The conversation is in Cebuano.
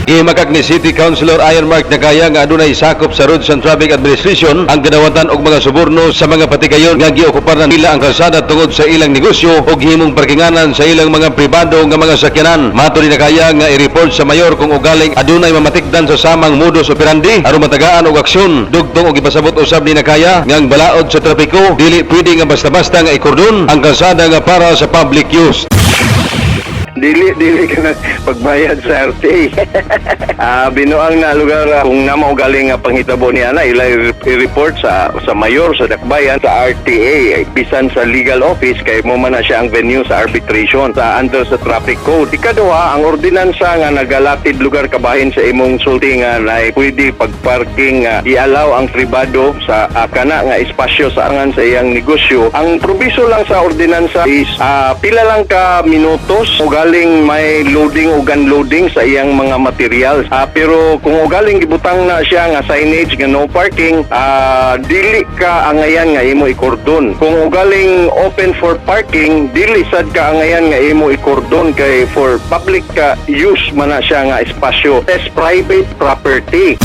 Gihimakak ni City Councilor Iron Mark Nacaya nga adunay sakop sa Roads and Traffic Administration ang kadawatan og mga suborno sa mga patikayon nga giokupar na nila ang kalsada tungod sa ilang negosyo o gihimong parkinganan sa ilang mga pribado nga mga sakyanan. Mato ni Nacaya nga i-report sa mayor kung ugaling adunay mamatikdan sa samang modus operandi aron matagaan og aksyon. Dugtong og ipasabot usab ni Nacaya nga ang balaod sa trapiko, dili pwede nga basta-basta nga ikordon ang kalsada nga para sa public use. Dili ka na pagbayad sa RTA. Binuang na lugar, kung na galing nga panghitabo niya na ila i-report sa mayor sa Dakbayan, sa RTA, bisan sa legal office kay mo man na siya ang venue sa arbitration sa under sa traffic code. Ikaduha, ang ordinansa nga nagalatid lugar kabahin sa imong sulti nga na pwede pagparking nga i-allow ang pribado sa kana nga espasyo sa angan sa iyang negosyo. Ang proviso lang sa ordinansa is pila lang ka minutos ugaling may loading ug unloading sa iyang mga materials. Pero kung ugaling gibutang na siya nga signage nga no parking, dili ka angayan nga imo ikordon. Kung ugaling open for parking, dili sad ka angayan nga imo ikordon kay for public ka use man na siya nga espasyo. As private property.